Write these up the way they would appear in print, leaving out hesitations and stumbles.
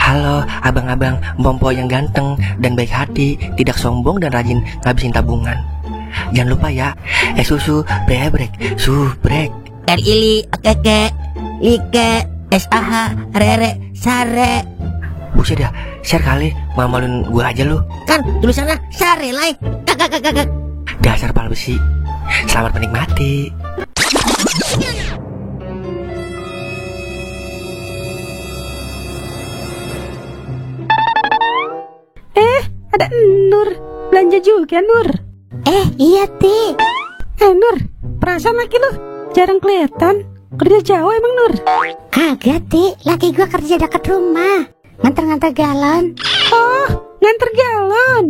Halo abang-abang Mpompo yang ganteng dan baik hati, tidak sombong dan rajin ngabisin tabungan. Jangan lupa ya, susu brebrek, subrek. Ili, keke, like, sah, rere, sare. Buset dah, share kali, mamalin gua aja lu. Kan tulisannya sare, like. Kakak. Dasar pal besi. Selamat menikmati. Ada Nur, belanja juga Nur. Iya Ti. Nur, perasaan laki lu jarang kelihatan. Kerja jauh emang Nur? Kagak Ti, laki gua kerja dekat rumah, nganter-nganter galon. Oh, nganter galon.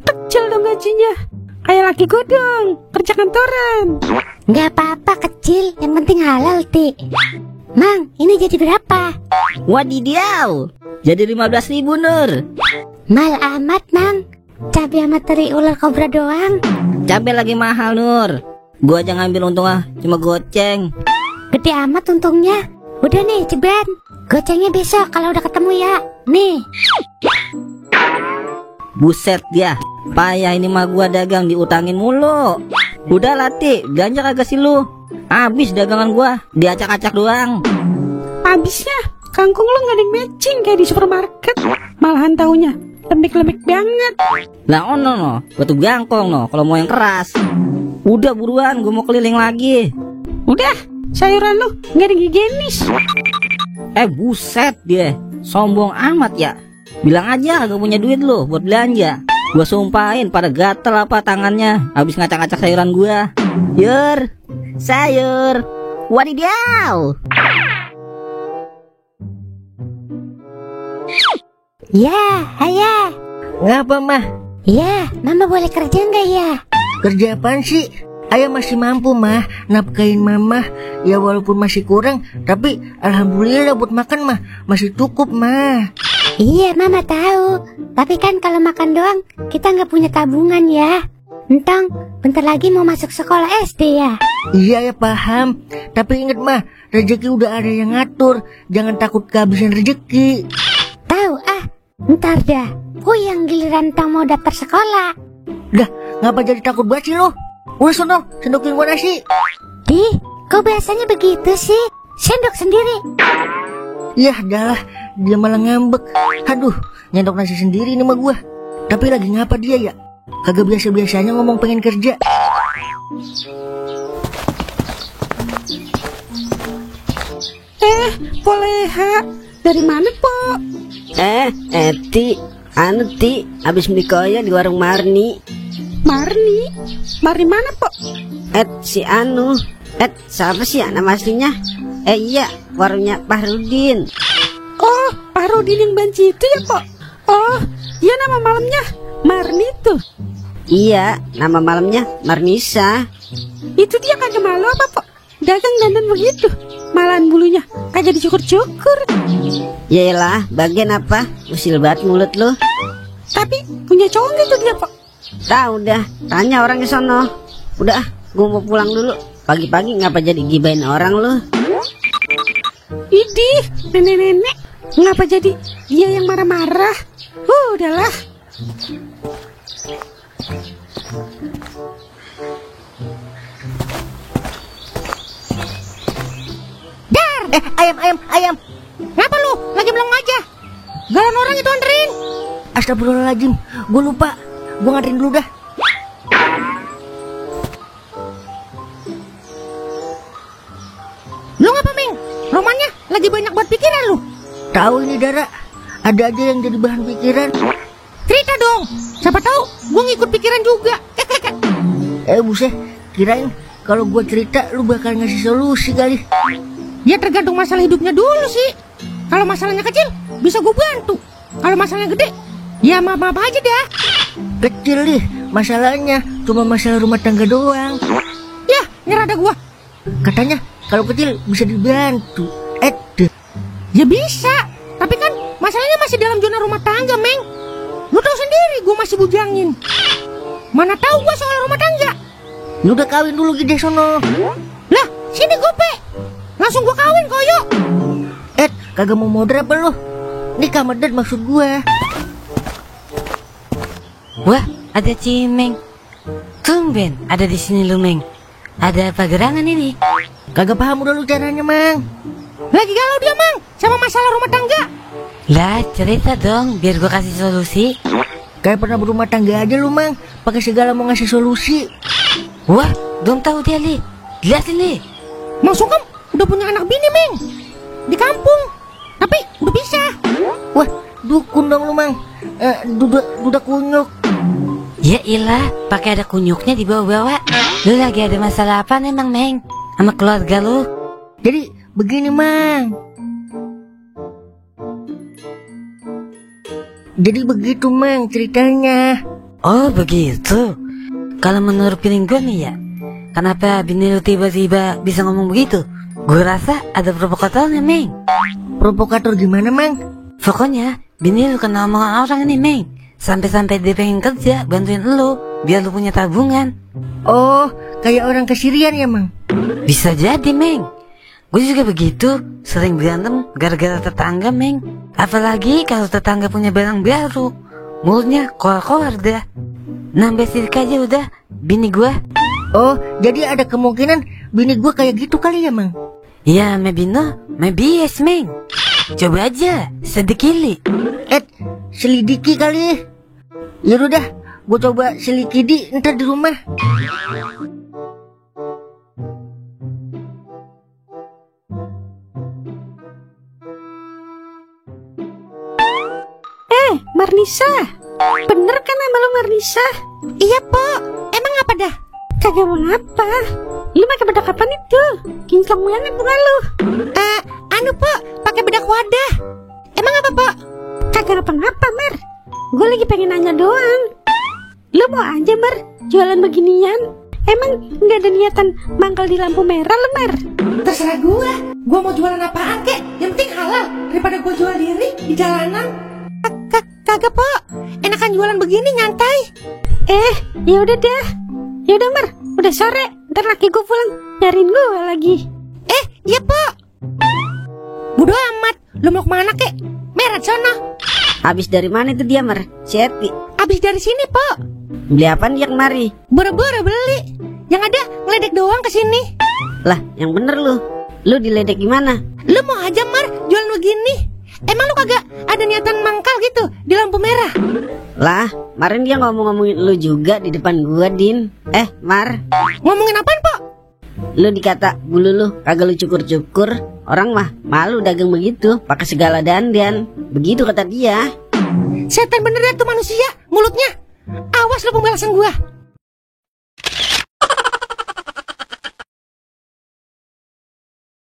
Kecil dong gajinya. Kayak laki gua dong, kerja kantoran. Nggak apa-apa kecil, yang penting halal Ti. Mang, ini jadi berapa? Wadidiau, jadi 15.000 Nur. Mal amat Mang, cabai sama teri ular kobra doang. Cabai lagi mahal Nur. Gua aja ngambil untungnya cuma goceng. Gede amat untungnya. Udah nih ceban, gocengnya besok kalau udah ketemu ya. Nih. Buset dia, payah ini mah gua dagang diutangin mulu. Udah latih, belanja kagak sih lu? Habis dagangan gua, diacak-acak doang. Habisnya, kangkung lu gak ada yang matching kayak di supermarket. Malahan taunya lembek-lembek banget. Lah ono no, gua tuh gangkong no, kalau mau yang keras. Udah buruan, gua mau keliling lagi. Udah, sayuran lu gak ada higienis. Buset dia, sombong amat ya. Bilang aja gak punya duit lu buat belanja. Gua sumpahin pada gatel apa tangannya habis ngacak-ngacak sayuran gua. Yur, sayur. Wadidaw. Ya, ayah. Ngapa mah? Ya, mama boleh kerja nggak ya? Kerja apaan sih? Ayah masih mampu mah nafkahin mama. Ya walaupun masih kurang, tapi alhamdulillah buat makan mah masih cukup mah. Iya, mama tahu. Tapi kan kalau makan doang, kita nggak punya tabungan ya. Entang, bentar lagi mau masuk sekolah SD ya. Iya ya paham. Tapi inget mah, rezeki udah ada yang ngatur. Jangan takut kehabisan rezeki. Tahu ntar dah. Yang giliran tang mau daftar sekolah. Dah, ngapa jadi takut banget sih lo? Udah sono, sendokin gua nasi. Kok biasanya begitu sih? Sendok sendiri. Yah, dah, dia malah ngambek. Aduh, nyendok nasi sendiri nih mah gua. Tapi lagi ngapa dia ya? Kagak biasa-biasanya ngomong pengen kerja. Poleha, dari mana po? Ti, habis beli koyo di warung Marni. Marni? Marni mana po? Siapa sih nama aslinya? Iya, warungnya Pak Rudin. Oh, Pak Rudin yang banci itu ya po? Oh, iya nama malamnya Marni tuh. Iya, nama malamnya Marnisa. Itu dia kagak malu apa po? Dagang dandan begitu, malahan bulunya kagak dicukur-cukur. Yaelah, bagian apa? Usil banget mulut lu. Tapi punya cowok gitu dia po? Tahu dah, tanya orang di sono. Udah, gua mau pulang dulu. Pagi-pagi ngapa jadi gibain orang lu? Idih, nenek-nenek, ngapa jadi dia yang marah-marah? Udahlah. Ayam. Ngapa lu? Lagi belum aja. Galon orang itu anterin. Astagfirullahaladzim, gua lupa. Gua nganterin dulu dah. Lu ngapa, Ming? Romannya lagi banyak buat pikiran lu. Tahu ini Dara, ada aja yang jadi bahan pikiran. Cerita dong. Siapa tahu gua ngikut pikiran juga. Buset, kirain kalau gua cerita lu bakal ngasih solusi kali. Ya tergantung masalah hidupnya dulu sih. Kalau masalahnya kecil, bisa gue bantu. Kalau masalahnya gede, ya maaf-maaf aja dah. Kecil nih, masalahnya cuma masalah rumah tangga doang. Ya, ngerada gua. Katanya kalau kecil bisa dibantu. Ya bisa, tapi kan masalahnya masih dalam zona rumah tangga, Meng. Lu tahu sendiri gua masih bujangin. Mana tahu gua soal rumah tangga. Lu udah kawin dulu gede sono. Lah, sini gope. Langsung gua kawin koyo. Kagak mau modal apa lu? Ini kamar dan maksud gua. Wah, ada Cimeng. Tumben ada di sini lu, Meng. Ada apa gerangan ini? Kagak paham udah lu caranya, Mang. Lagi galau dia, Mang, sama masalah rumah tangga. Lah, cerita dong biar gua kasih solusi. Kayak pernah berumah tangga aja lu, Mang. Pakai segala mau ngasih solusi. Wah, belum tahu dia, Li. Jelasin, Li. Mang Sungkem udah punya anak bini, Meng. Di kampung. Tapi udah bisa. Wah, dukun dong lu, Mang. Duda kunyuk. Ya ilah, pakai ada kunyuknya dibawa-bawa. Lu lagi ada masalah apa emang, Meng? Sama keluarga lu? Jadi begini, Mang. Jadi begitu, Mang, ceritanya. Oh begitu. Kalau menurut feeling gue nih ya, kenapa bini lu tiba-tiba bisa ngomong begitu? Gue rasa ada provokatornya, Meng. Provokator gimana, Mang? Pokoknya bini lu kena omongan orang ini, Meng. Sampai-sampai dia pengen kerja bantuin lu biar lu punya tabungan. Oh, kayak orang kesirian ya, Mang? Bisa jadi, Meng. Gue juga begitu, sering berantem gara-gara tetangga, Meng. Apalagi kalau tetangga punya barang baru, mulutnya koar-koar dah. Nambah sirik aja udah bini gue. Oh, jadi ada kemungkinan bini gue kayak gitu kali ya, Mang? Ya, maybe no, maybe yes, Meng. Coba aja, sedikit. Selidiki kali. Ya udah, gue coba selidiki ntar di rumah. Marnisa, bener kan nama lu Marnisa? Iya, Po. Emang apa dah? Kagak mau apa? Lu pakai bedak apaan itu? Kinclong banget bukan lu? Anu, Po, pakai bedak wadah. Emang apa, Po? Kagak apa-apa, Mar. Gue lagi pengen nanya doang. Lu mau aja, Mar, jualan beginian? Emang nggak ada niatan mangkal di lampu merah, lu, Mar? Terserah gua mau jualan apaan kek, yang penting halal daripada gua jual diri di jalanan. Kagak, Po. Enakan jualan begini nyantai. Ya udah dah. Ya udah, Mar, udah sore. Ntar laki gue pulang nyariin gue lagi. Iya, Po. Bodo amat. Lu mau kemana kek? Merah sono. Habis dari mana itu dia, Mar? Si Eti. Abis dari sini, Po. Beli apaan dia kemari? Boro-boro beli. Yang ada ngeledek doang ke sini. Lah, yang bener lu. Lu diledek gimana? Lu mau aja, Mar, jualan begini? Emang lu kagak ada niatan mangkal gitu di lampu merah? Lah, kemarin dia ngomongin lu juga di depan gua, Din. Mar, Ngomongin apaan, Po? lu dikata bulu lu kagak lu cukur-cukur. Orang mah malu dagang begitu, pakai segala dandan. Begitu kata dia. Setan bener ya tuh manusia, mulutnya. Awas lu pembalasan gua.